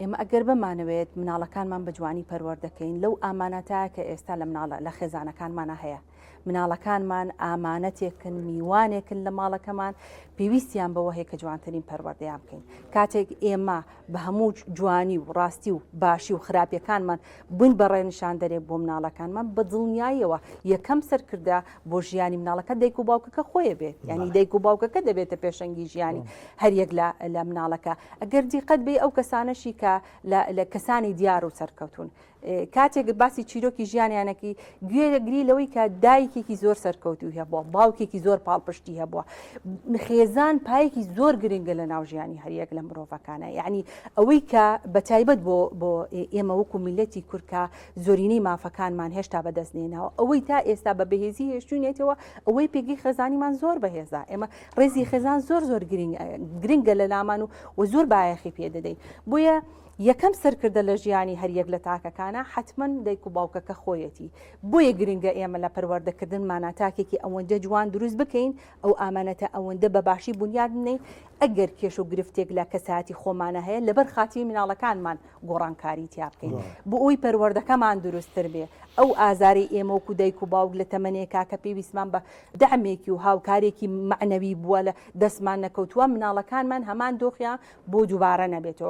ئێمە ئەگەر بمانەوێت مناڵەکانمان بە جوانی پەروەردەکەین لەو ئامانەتە کە ئێستا لە مناڵە لە خێزانەکانمانە هەیە مناڵەکانمان ئامانەتێکن میوانێکن لە ماڵەکەمان پێویستیان بەوە هەیە کە جوانترین پەروەردەیان بکەین کاتێک ئێمە بە هەموو جوانی و ڕاستی و باشی و خراپیەکانمان بووین بە ڕێنیشاندەرێک بۆ مناڵەکانمان بە دڵنیاییەوە یەکەم سەرکردە بۆ ژیانی مناڵەکە دایک و باوکەکە خۆیە بێت ینی دایک و باوکەکە دەبێتە پێشەنگی ژیانی هەریەک لە مناڵەکە ئەگەر دیقەت بێ ئەو کەسانەشی کە لە کەسانی دیار و سەرکەوتون کاتێک باسی چیرۆکی ژیانیانەکی گوێ دەگری لەوەی کە دایکێکی زۆر سەرکەوتوو هەبووە باوکێکی زۆر پاڵپشتی هەبووە خێزان پایەکی زۆر گرنگە لە ناو ژیانی هەریەک لە مرۆڤەکانە یعنی ئەوەی کە بە تایبەت بۆ بۆ ئێمە وەکو میلەتی کورکە زۆرینەی مافەکانمان هێشتا بەدەست نێناوە ئەوەی تا ئێستا بە بەهێزی هێشتوینێتەوە ئەوەی پێگەی خێزانیمان زۆر بەهێزە ئێمە ڕێزی خێزان زۆر زۆر گرنگ گرنگە لە لامان و و زۆر بایەخی پێدەدەین بۆیە یەکەم سەرکردە لە ژیانی هەر یەک لە تاکەکانا حەتمەن دایک و باوکەکە خۆیەتی، بۆیە گرنگە ئێمە لە پەروەردەکردنمانا تاکێکی ئەوەندە جوان دروست بکەین، ئەو ئامانەتە ئەوەندە بە باشی بونیاد بنێین، ئەگەر کێشە و گرفتێک لە کەسایەتی خۆمانا هەیە لەبەر خاتری مناڵەکانمان گۆڕانکاری تیا بکەین بۆ ئەوەی پەروەردەکەمان دروستتر بێ، ئەو ئازارەی ئێمە وەکو دایک و باوک لە تەمەنێکا کە پێویستمان بە دەعمێکی و هاوکارێکی مەعنەوی بووە لە دەستمان نەکەوتووە، مناڵەکانمان هەمان دۆخیان بۆ دووبارە نەبێتەوە.